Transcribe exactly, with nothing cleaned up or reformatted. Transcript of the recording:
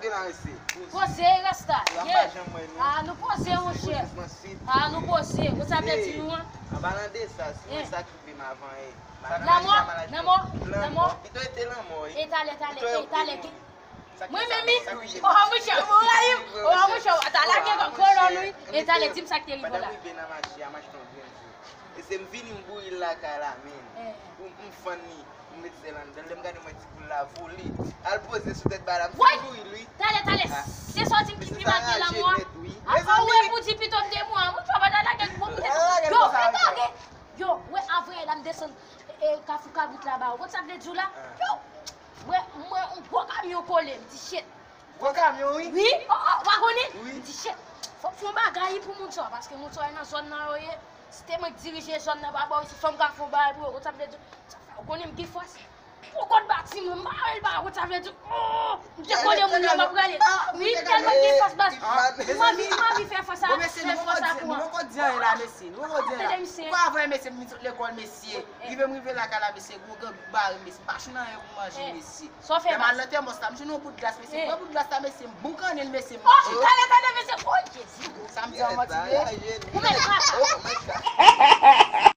Poze, rasta. Ye. Ah, nou poze, monchè. Ah, nou poze. Ou sa vle di nou an? An palan de sa, si mwen sa ki rive m avan e. Lanmò, lanmò, lanmò. Pito ete lanmò, wi. E talè, talè, e talè. Mwen menm, wi. Oh, monchè, ou rayi m. Oh, monchè, ou ta lage kolòn, wi. E talè, di m sa ki te rive w la. Pandan m rive nan mache a, m achte yon grenn jou. E se m vini, m bouri l lakay la, men. M, m fann li. M met sèl anndan l, lè m gade m wè ti boul la vole. Al poze sou tèt bagay la, m fin bouri l, wi. Talè, talè. Se sa w di m ki pi mal gen lanmò a. Apa w wè pou di pito m te mò a. Monchè, w pa ta lage gwo kout. Yo, fè tande. Yo, wè, avanyè la m desann, e, Kafou Kabrit la ba ou. Ou konn sa m vle di w la? Yo, m wè, m wè yon gwo kamyon kole, m di shit. Gwo kamyon, wi. Wi, oh, oh, w pa konnen? Wi. M di shit. Fòk fè yon bagay pou moun sa, paske moun sa nan zòn nan yo ye. Si te mwen k dirije zòn nan pa bò isi, fò m ka fè yon bagay pou yo, ou konn sa m vle di w? Ou konnen m gen fòs. Pou kòd bati mwen, m pa wè l pa, ou konn sa m vle di w? Oh, m te kole moun yo, m ap rale. Wi, m tèlman gen fòs, baz. M anvi, m anvi fè fòs a, fè fòs a kou an. Nou poko di anyen la, mesye. Nou poko di anyen la. Tande, mesye. Ou pa voye mesye, m sot lekòl, mesye. Rive m rive lakay la, mesye, gwo gang bare, mesye. M pa jwenn anyen pou manje, mesye. Sa w fè, baz? Lè m al nan tèmòs la, m jwenn yon bout glas, mesye. M pran bout glas la, mesye, m boukannen l, mesye, m manje. Oh, talè, talè, mesye. Oh, Jezi. Sa m di an manti, wi. Ou mèt papa.